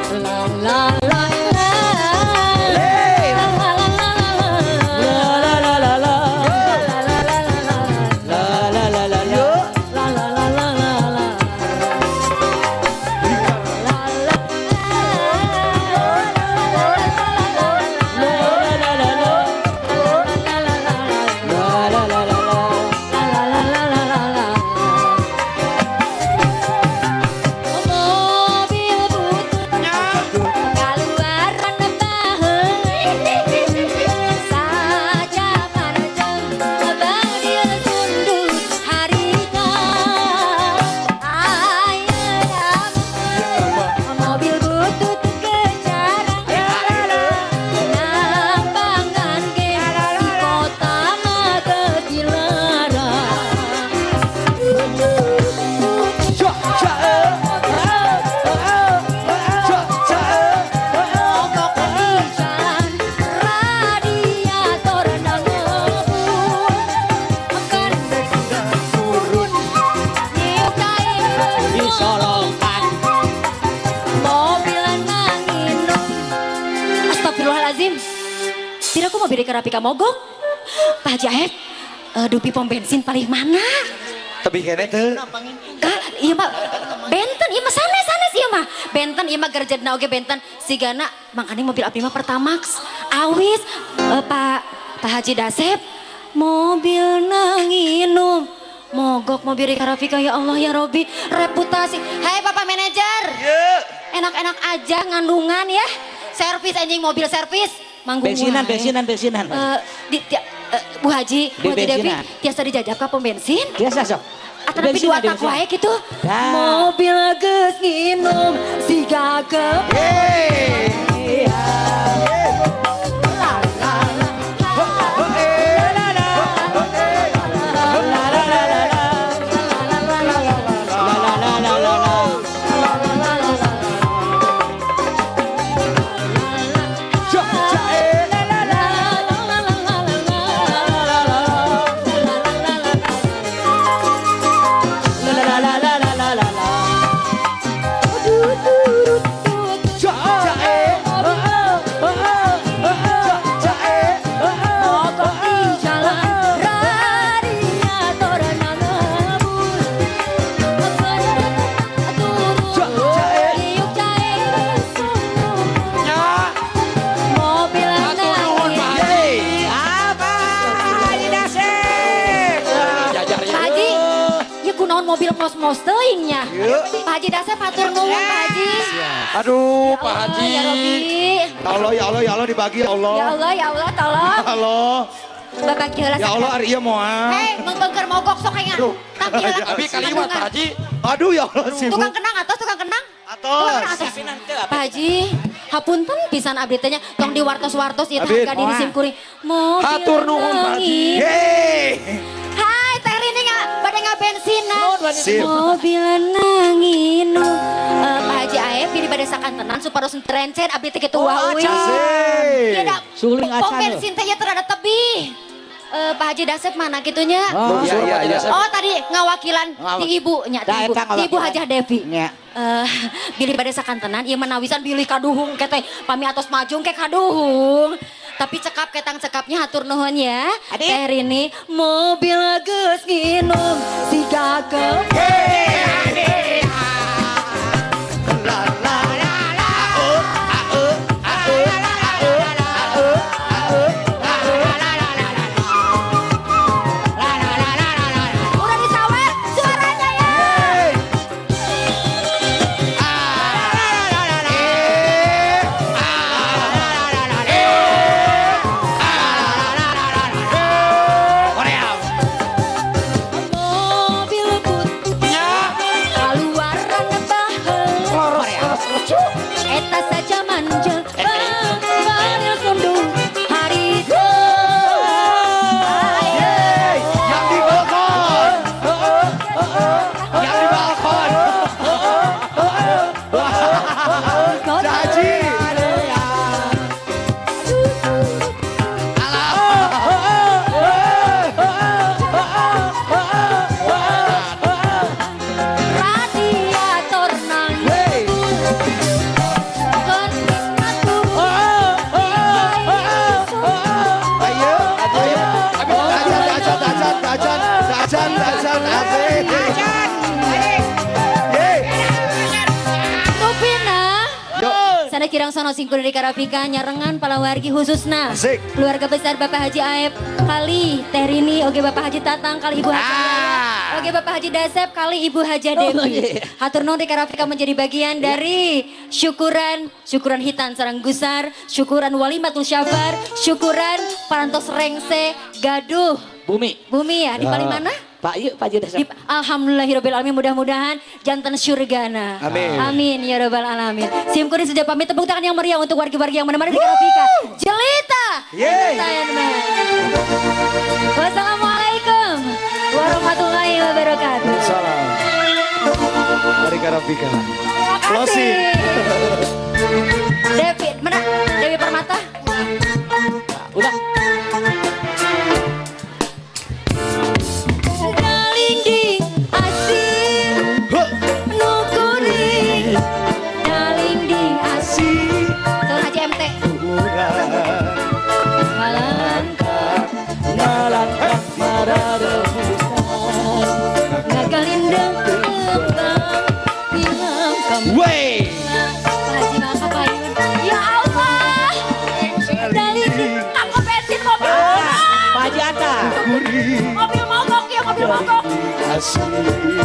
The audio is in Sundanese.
La la la la. La la la la. La la la la la. La la la la la. La la la la la. La la la la la la. La la. La la la la. La la la la. La la la la la. La la la la la la. Mobil butut kaluaran baheul, sajaman jeung badil tunduk harita. Ayeuna mobil butut kejarang, nampangan ge di kota mah geus dilarang. Cok cak eh. Cok cak eh. Mogok di jalan, radiator ngebul, kan turun nyiptain Disolokan. Mobil nanginum. Astagfirullahalazim. Tidak, aku mobil Rafika mogok. Pak Haji Aep, dupi pom bensin paling mana? Tebih keneh teu. Kak, iya mah benten, iya mah sanes sanes iya mah. Benten iya mah gerjedna oge benten. Sigana makanya mobil abdi mah Pertamax. Awis, Pak Pak Haji Dasep, mobil nanginum. Mogok mobil Rika Rafika, ya Allah ya Robi, reputasi. Hai, Bapak Manajer. Enak-enak aja ngandungan ya. Servis anjing, mobil servis. Manggung Bensinan, wae. Bensinan, bensinan. Di, Bu Haji, Di Bu Haji Devi, bensinan. Tiasa dijajab ka pom bensin? Biasa sok. Atau tapi dua tak wae gitu. Dah. Mobil geus nginum siga ke Yeay. Iya. La la la. La la. La la la la la. La la la la. La la la la la la. La la la la. Cok cak eh. La la la. La la la la la. La la la. La la la la. La la la la la la la la. Cok cak eh. Cok cak eh. Mogok di jalan, radiator ngebul, turun Cok cak eh. Diuk cair Nya. mobil Hatur nuhun, Pak nangis. Haji. Apa Haji Dasep? Jajar ya. Pak Haji, ya kunaon mobil mos-mos teuing nya. Yuk. Pak Haji Dasep, hatur nuhun, Pak Haji. Aduh, Ya Pak Allah, Haji. ya Robi. Ya Allah, ya Allah, ya Allah, dibagi ya Allah. Ya Allah, ya Allah, tolong. Allah. Bapak heula. Ya Allah, ari ieu moal. Hei, mengkengker mogok sok hayang. Aduh. Tangki heula. Abi kaliwat, Pak Haji. Aduh, ya Allah, sibuk. Tukang kenang atos, tukang kenang. Atos. Tukang kenang atos. Pak Haji, hapunten pisan abdi teh nya, tong diwartos-wartos ieu teh Abid. harga diri sim kuring. Mobil Hatur nuhun, Pak Haji. nangis. Yeay. Hai, Teh Rini nggak pada ngabensinan. Sip. Mobil nanginum. Pak Haji Aep pilih pada sakantenan supados trencen abdi teh kitu Oh, wae. acan. Iya da, Suling pom acan. bensin teh ya terada tebih. Pak Haji Dasep mana gitunya? Oh, Iya. Oh, tadi ngawakilan di ibunya, di Dah, ibu, eta di ibu ngawakilan. Hajah Devi. Nya. Bilih bade sakantenan ieu manawisan bilih kaduhung ke teh pami atos majung ke kaduhung. Tapi cekap ketang cekapnya, hatur nuhun ya. Adik. Teh Rini, mobil geus nginum siga ke La la la la. Oh, ah, oh, ah, oh, ah, oh, ah, oh, ah, oh, ah, oh. Udah disawer suaranya ya. Yeay. Ah. Eh. Ah. Eh. Ah. Korea. Mobil butut kaluaran baheul, Leres, leres, leres. eta saja manjel bang sundung harita. Yeay, yang di balkon. Yang di balkon. Haji. Radiator nang Hey. sanes kirang sono singkur dari Karafika nyarengan palawargi khususna. Asik. Keluarga besar Bapak Haji Aep kali Teh Rini, oge Bapak Haji Tatang kali Ibu Haji Ah. Oke Bapak Haji Dasep kali Ibu Haja Devi. Hatur nuhun Rika Rafika menjadi bagian dari syukuran, syukuran hitan sarang gusar, syukuran walimatul syafar, syukuran parantos rengse gaduh Bumi. bumi ya di paling mana? Pak yuk Pak Haji Dasep. Di, Alhamdulillahirabbil alamin mudah-mudahan jantan syurgana. Amin. Amin ya rabbal alamin. Sim kuring sudah pamit, tepuk tangan yang meriah untuk wargi-wargi yang menemani Rika Rafika. Jelita. Yeay. Entertainment. Wassalamualaikum warahmatullahi wabarakatuh. Salam. Rika Rafika. Terima kasih. Closing. Devi, mana? Dewi Permata. Udah. Daling di asih nu kuring. Daling di asih. Saur Haji MT. Malangkah Malangkah mararebutan. ngagalindeng kembang bilang kamu. Wey. Pak Haji maka payun. Ya Allah. Daling di tangko bensin mobil mogok. Pak Haji Anta. Mobil mogok ya, mobil mogok. Asih.